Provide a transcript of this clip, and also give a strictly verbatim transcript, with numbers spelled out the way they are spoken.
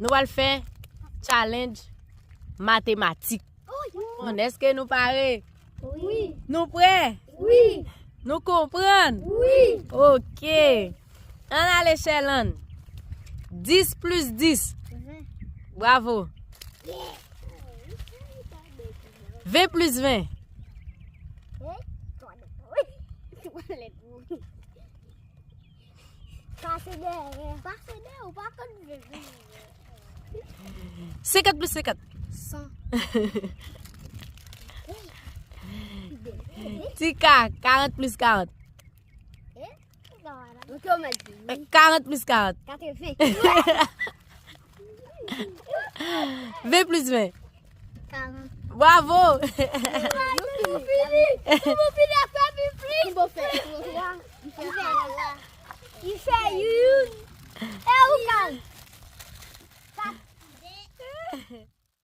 Nou pral fè challenge matematik. Bon, èske nou pare? Wi. Nou prè? Wi. Nou konprann? Wi. Ok. Ann ale, Sherlande. Dis plis dis. Bravo. Ven plis ven. Pase dèyè. Pase dèyè, ou pa konn vin. Senkant plis senkant. San. Tika, karant plis karant. Ok, ou mèt di. Karant plis karant. Katreven. Ven plis ven. Karant. Bravo! Nou fini. Nou fini, fè pi plis. Ki bon fè? Li fè youn. E ou kan?